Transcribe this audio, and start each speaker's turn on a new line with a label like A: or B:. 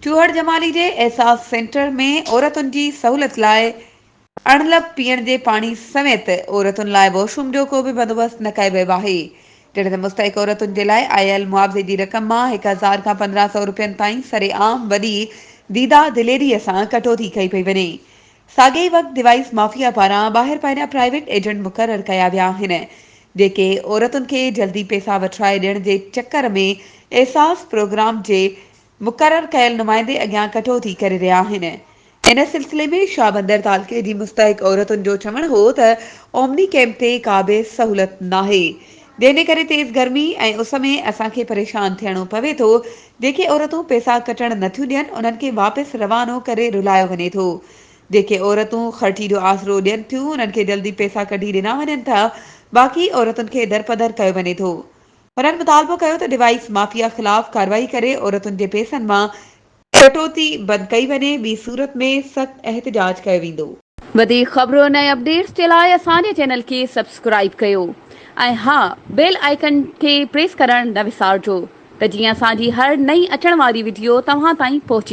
A: چوهڙ جمالي جي احساس سينٽر ۾ عورتن جي سهولت لاء اڻلڀ پيئڻ جي پاڻي سميت عورتن لاء واش روم جو ڪو به بندوبست نه ڪيو ويو آهي. جڏهن ته مستحق عورتن جي لاء آيل معاوضي جي رقم مان 1000 کان 15 سئو روپين تائين سرعام وڏي ديده دليري سان ڪٽوتي ڪئي پئي وڃي. ساڳئي وقت ڊوائيس مافيا پاران ٻاهر پنهنجا پرائيويٽ ايجنٽ مقرر ڪيا ويا آهن جيڪي عورتن کي جلدي پئسا وٺرائي ڏيڻ جي چڪر ۾ احساس پروگرام جي مقرر ڪيل نمائندي اڳيان ڪٽوتي ڪري رهيا آهن. ان سلسلي ۾ شاهبندر تعلقي جي مستحق عورتن جو چوڻ هو ته اومني ڪئمپ تي ڪا به سهولت ناهي جنهن جي ڪري تيز گرمي ۽ اس ۾ اسان کي پريشان ٿيڻو پوي ٿو جيڪي عورتون پئسا ڪٽڻ نٿيون ڏين انهن کي واپس روانو ڪري رلايو وڃي ٿو جيڪي عورتون خرچي جو آسرو ڏين ٿيون انهن کي جلدي پئسا ڪڍي ڏنا وڃن ٿا باقي عورتن کي درپدر ڪيو وڃي ٿو. هنن مطالبو ڪيو ته ڊوائيس مافيا خلاف ڪارروائي ڪري عورتن جي پئسن مان ڪٽوتي بند ڪئي وڃي ٻي صورت ۾ سخت احتجاج ڪيو ويندو.
B: وڌيڪ خبرن ۽ اپڊيٽس جي لاء اسان جي چينل کي سبسڪرائيب ڪيو ۽ ها بيل آئيڪن کي پريس ڪرڻ نه وسارجو ته جيئن اسان جي هر نئين اچڻ واري وڊيو توهان تائين پهچي.